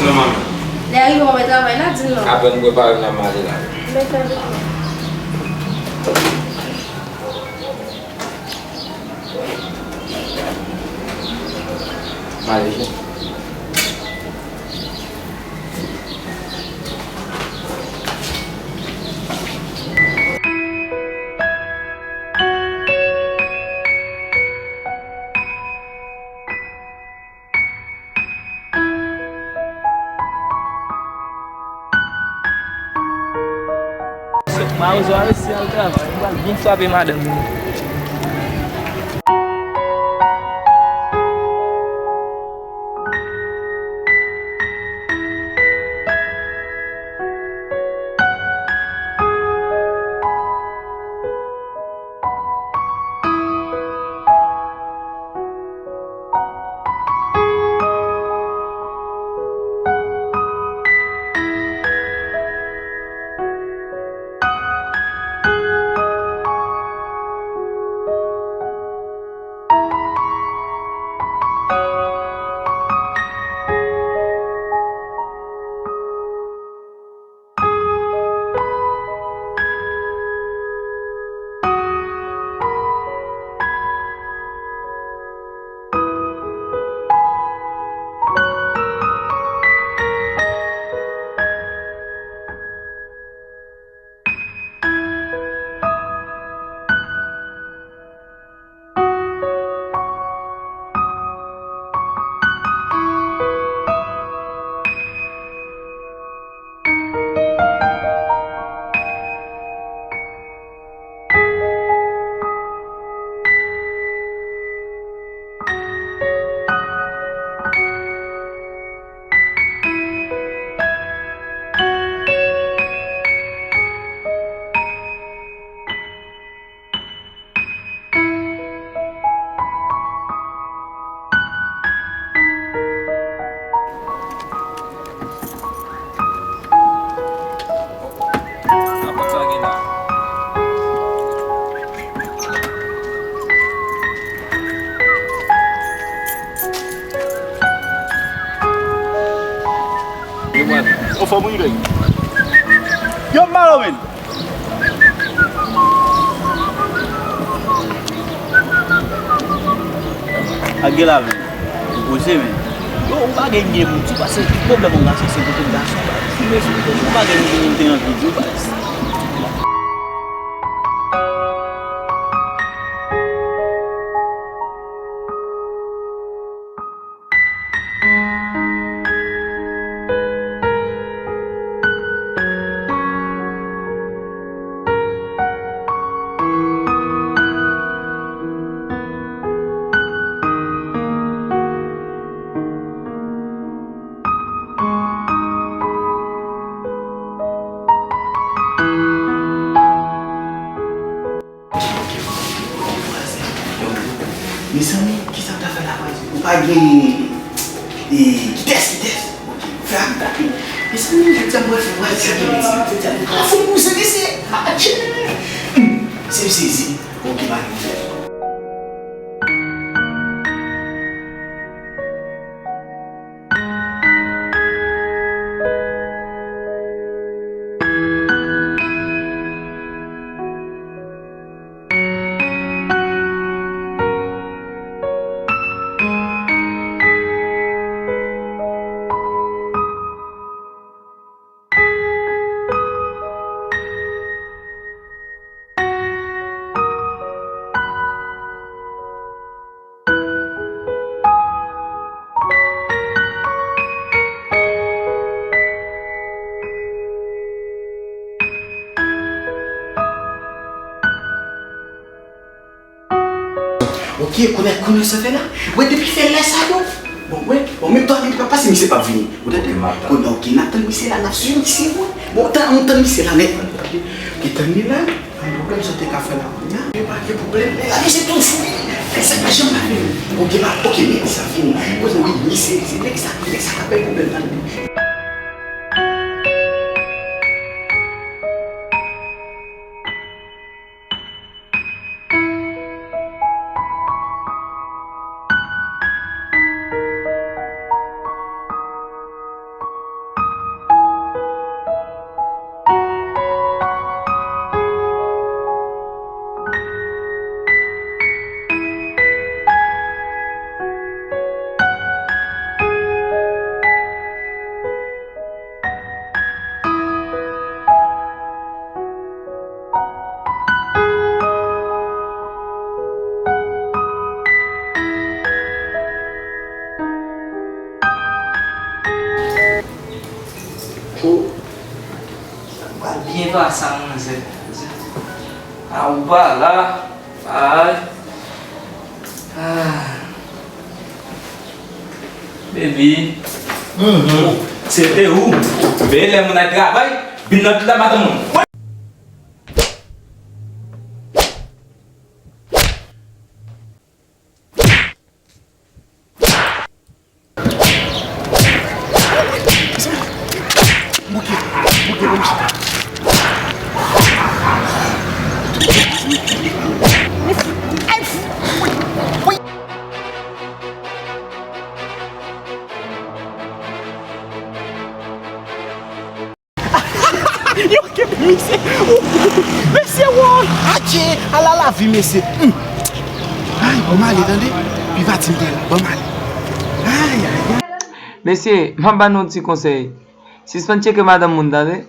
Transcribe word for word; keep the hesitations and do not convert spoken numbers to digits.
Lè rive w wè travay la, di m non. Apre n prepare n ap male la. Mwen fè vit. Male. Mawozo a resi al travay, li pral byen frape madanm li. Yo, fò mwen rive. Yo, m malo, men. Ak gen la, men. Ou poze, men. Yo, ou pa gen gen moun, ti pase tout pwoblèm yon gason, se kote gason. Si men sou kote, ou pa gen moun te anvi di, ou pa. Mezanmi, kisa w ta fè la, vwazen? Ou pa gen, e, kitès, kitès? Ok, fè ak dat, wi. Mezanmi, jodi a, mwen fè vwazen ki piti. Jodi a, a, fò m pouse, mesye. A, tchè. Hmm, se m sezi. Ok, pa gen pwoblèm. Ok, konnen, konnen sa fè la. Wè, depi fè lè sa yo. Bon, wè, bon, menm tan li pa pase, misye pa vini. Ou tande? Konnen, ok, n ap tann misye la, n ap swiv misye, wè. Bon, tann, nou tann misye la, nèt. Ok, tann li la. Pa gen pwoblèm, sa w te ka fè la kounye a. Men pa gen pwoblèm, men la, misye toujou vini. Fè sa pa janm pa vini. Ok, pa, ok, men sa fini. Konnen, wi, misye, se nèg sa, nèg sa ka bay pwoblèm nan li. Pa sa, manzè. A ou pa la. Ay. Ah. Baby. Se te ou. Veye lè moun al travay, vin nan tout la madanm moun. Bouke, bouke, bouke. Yo kenbe misye. Mesye, wo. Adje, ala lavi, mesye. Hmm. Ay, bon, m ale, tande. Pi va di m te la. Bon, m ale. Ay, ay, ay. Mesye, m ap ba nou yon ti konsèy. Sispann tcheke madanm moun, tande.